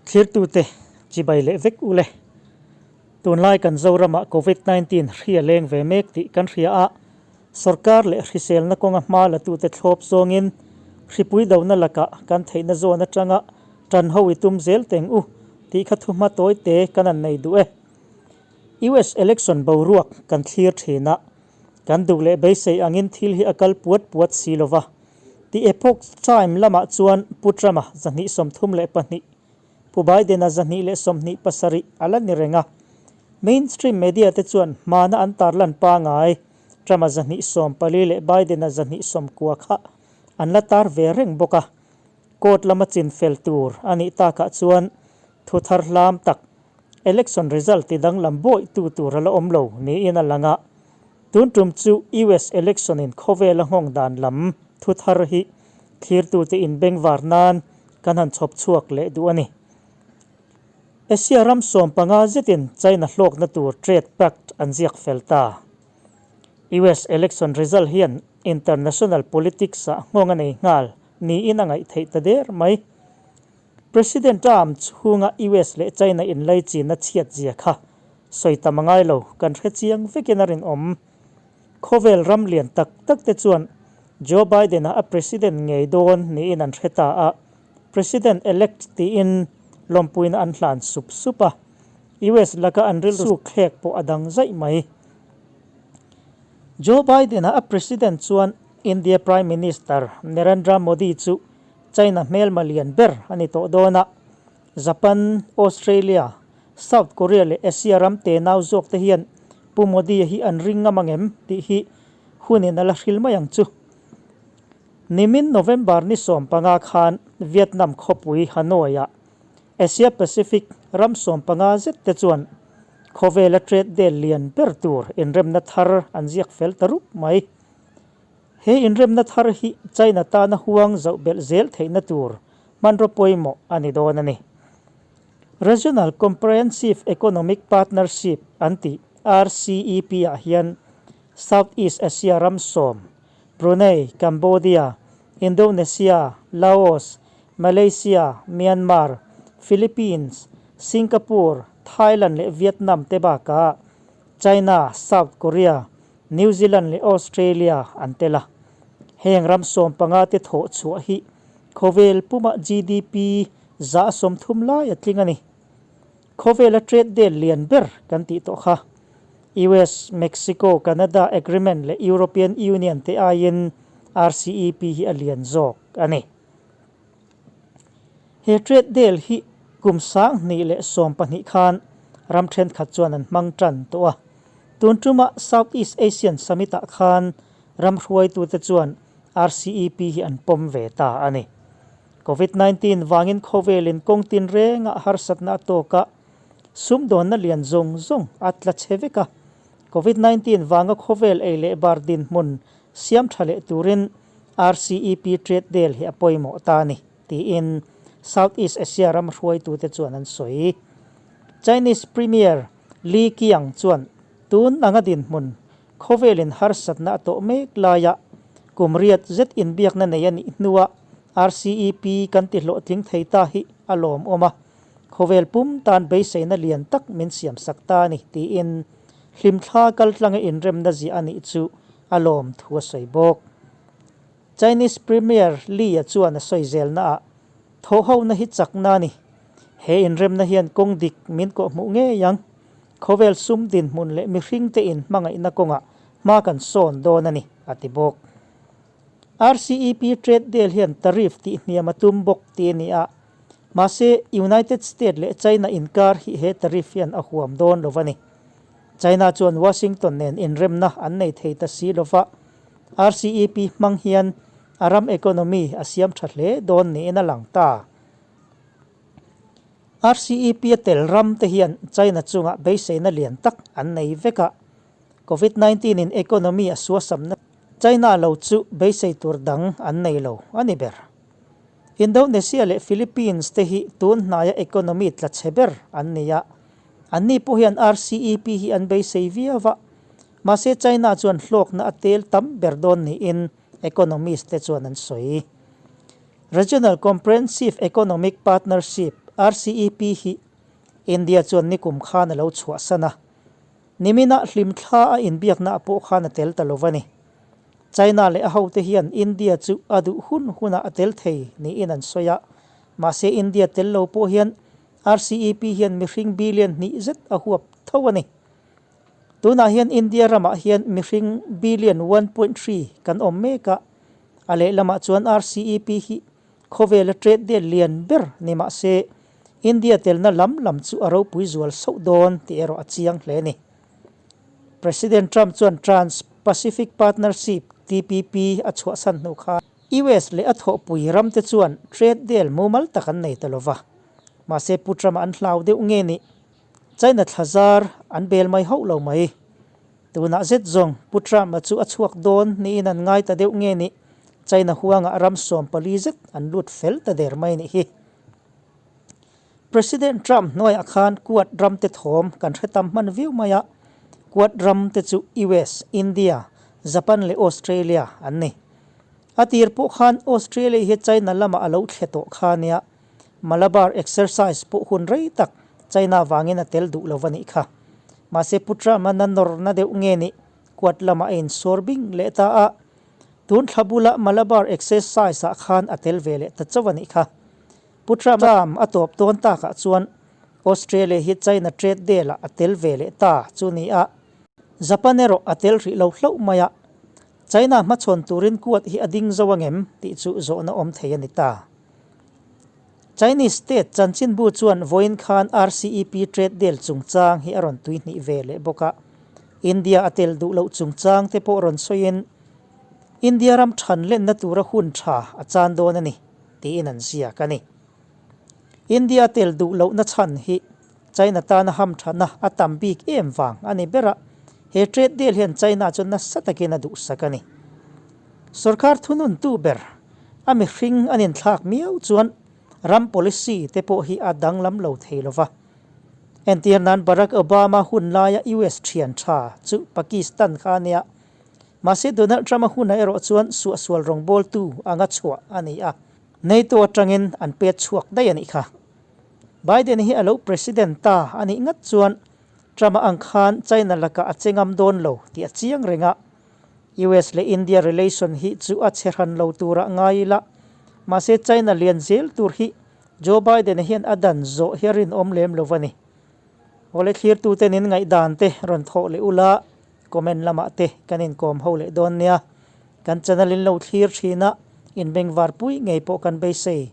Thlirtute chibai leh vek ule. Tunlai kan Zoramah Covid 19 hri a leng ve mek tih kan hria a, sorkar leh hriselna kawnga hma latute thlawp zawngin hripui dona lakah kan theihna zawn atanga tan ho i tum zel teng u tih kha thuhma tawi te kan an nei duh e. US election boruak kan thlir thin a, kan duh leh beisei angin thil hi a kal puat puat si lova. The Epoch Time lamah chuan Pu Trump-a 232, Pu Biden-a 227 a la ni reng a. Mainstream media te chuan hmana an tarlan pangai Trump-a 240 leh Biden-a 290 kha an la tar ve reng bawk a. Court lama chinfel tur a nih takah chuan thu thar hlam tak election result ti danglam bawihtu tur a la awm lo niin a lang a. Tun tum chu US election in khawvel a nghawng dan lam thu thar hi thlirtute inbengvar nan kan han chhawp chhuak leh duh a ni. Asia ram 15 zetin China hlawkna tur trade pact an ziak fel ta. US election result hian international politics ah nghawng a nei nghal niin a ngaih theih ta der mai. President Trump chhunga US leh China inlaichinna chhiat zia kha sawi tam a ngai lo, kan hre chiang vekin a rinawm. Khawvel ram lian tak tak te chuan Joe Biden-a a president ngei dawn niin an hre ta a, President elect tiin lawmpuina an hlan sup sup a, US laka an rilru thlek pawh a dang zaih mai. Joe Biden-a a president chuan India Prime Minister Narendra Modi chu China hmelma lian ber a ni tawh dawn a, Japan, Australia, South Korea leh Asia ram te nau zawk te hian Pu Modi-a hi an ring ngam ang em tih hi hunin a la hril mai ang chu. Nimin November ni 15 khan Vietnam khawpui Hanoi-ah Asia Pacific ram 15 zet te chuan khawvela trade deal lian ber tur inremna thar an ziak fel ta rup mai. He inremna thar hi China tana huang zoh belh zel theihna tur hmanraw pawimawh a ni dawn a ni. Regional Comprehensive Economic Partnership an tih RCEP ah hian South East Asia ram sawm, Brunei, Cambodia, Indonesia, Laos, Malaysia, Myanmar, Philippines, Singapore, Thailand leh Vietnam te bakah China, South Korea, New Zealand leh Australia an tel a. Heng ram 15 te thawh chhuah hi khawvel pumah GDP 30% lai a tling a ni. Khawvela trade deal lian ber kan tih tawh kha. US, Mexico, Canada agreement leh European Union te aiin RCEP hi a lian zawk a ni. He trade deal hi kum 2012 khan ram thenkhat chuan an hmang tan tawh a. Tun tuma Southeast Asian Summit ah khan ram hruaitute chuan RCEP hi an pawm ve ta a ni. Covid 19 vangin khawvelin kawng tin rengah harsatna a tawk a, sumdawnna lian zawng zawng a tla chhe vek a. Covid 19 vanga khawvel ei leh bar dinhmun siam tha leh turin RCEP trade deal hi a pawimawh ta a ni, tiin Southeast Asia ram hruaitute chuan an sawi. Chinese Premier Li Qiang chuan tun anga dinhmun khawvelin harsatna a tawh mek laia kum riat zet inbiakna nei a nih hnuah RCEP kan ti hlawhtling thei ta hi a lawmawm a, khawvel pum tan beiseina lian tak min siamsak ta a ni tiin hlimthla kaltlanga inremna ziah a nih chu a lawm thu a sawi bawk. Chinese Premier Li-a chuan a sawi zelnaah, Thawhhona hi chakna a ni. He inremna hian kawng dik min kawhhmuh ngei ang. Khawvel sum dinhmun leh mihringte in hmangaihna kawngah hma kan sawn dawn a ni, a ti bawk. RCEP trade deal hian tariff tih hniam a tum bawk tih a ni a, mahse United State leh China inkar hi he tariff hian a huam dawn lo a ni. China chuan Washington nen inremna an nei thei ta si lova, RCEP hmang hian a ram economy a siam tha hle dawn niin a lang ta. RCEP a tel ram te hian China chungah beiseina lian tak an nei vek a, Covid 19 in economy a suasamna China lo chu beisei tur dang an nei lo a ni ber. Indonesia leh Philippines te hi tun hnaia economy tla chhe ber an ni a, anni pawh hian RCEP hi an beisei viau a, mahse China chuan hlawkna a tel tam ber dawn niin economist te chuan an sawi. Regional Comprehensive Economic Partnership, RCEP hi India chuan nikum khan a lo chhuahsan a. Niminah hlimthla a inbiaknaah pawh khan a tel ta lo va ni. China leh a hote hian India chu a duh hun hunah a tel thei niin an sawi a, mahse India tel lo pawh hian RCEP hian mihring billion hnih zet a huap tho a ni. Tunah hian India ramah hian mihring billion 1.3 kan awm mek a, a lehlamah chuan RCEP hi khawvela trade deal lian ber ni mahse India telna lam lam chu a ropui zual sauh dawn tih erawh a chiang hle a ni. President Trump chuan Trans-Pacific Partnership, TPP, a chhuahsan hnu khan US leh a thawhpui ramte chuan trade deal mumal tak an nei ta lo va. Mahse Pu Trump-a an hlau deuh nge nih? China thlazar an bel mai hauh lo mai. Tunah zet zawng Pu Trump-a chu a chhuak dawn niin an ngai ta deuh nge nih? China huangah ram 14 zet an lut fel ta der mai nih hi. President Trump hnuaiah khan Quad ramte thawm kan hre tam hman viau mai a, Quad ramte chu US, India, Japan leh Australia an ni. A tir pawh khan Australia hi China lamah a lo thle tawh kha nia, Malabar exercise pawh hun rei tak China vangin a tel duh lo va nih kha. Mahse Pu Trump-a na nawrna deuh nge nih Quad lamah a insawr bing leh ta a, tun thla bula Malabar exercise-ah khan a tel ve leh ta chauh a nih kha. Pu Trump a tawp dawn takah chuan Australia hi China trade deal-ah a tel ve leh ta chu ni a, Japan erawh a tel rih lo hlauh mai a, China hmachhawn turin kuat hi a ding zo angem tih chu zawhna awm thei a ni ta. Chinese state chanchinbu chuan vawiin khan RCEP trade deal chungchang hi a rawn tuihnih ve leh bawk a, India a tel duh loh chungchang te pawh rawn sawiin India ram than lenna tura hun tha a chan dawn a ni tiin an ziak a ni. India tel duh lohna chhan hi China tana hamthana a tam bik em vang a ni ber a, he trade deal hian China chu nasa takin a duhsak a ni. Sorkar thununtu ber a mihring an inthlak miau chuan ram policy te pawh hi a danglam lo thei lo va. Entir nan Barack Obama hun laia US thian tha chu Pakistan kha a nia. Mahse Donald Trump-a hunah erawh chuan suahsual rawngbawltu anga chhuah a ni a, NATO atangin an pet chhuak daih a nih kha. Biden hi a lo president ta a nih ngat chuan Trump-a ang khan China lakah a che ngam dawn lo tih a chiang reng a. US leh India relation hi chu a che hran lo turah ngai ila, mahse China lian zel tur hi Joe Biden-a hian a dan zawh hi a rinawm lem lo a ni. Awle thlirtuten in ngaihdan te rawn thawh leh ula, Comment lamah te kan inkawm ho leh dawn nia. Kan channel in lo thlir thin a, inbengvar pui ngei pawh kan beisei.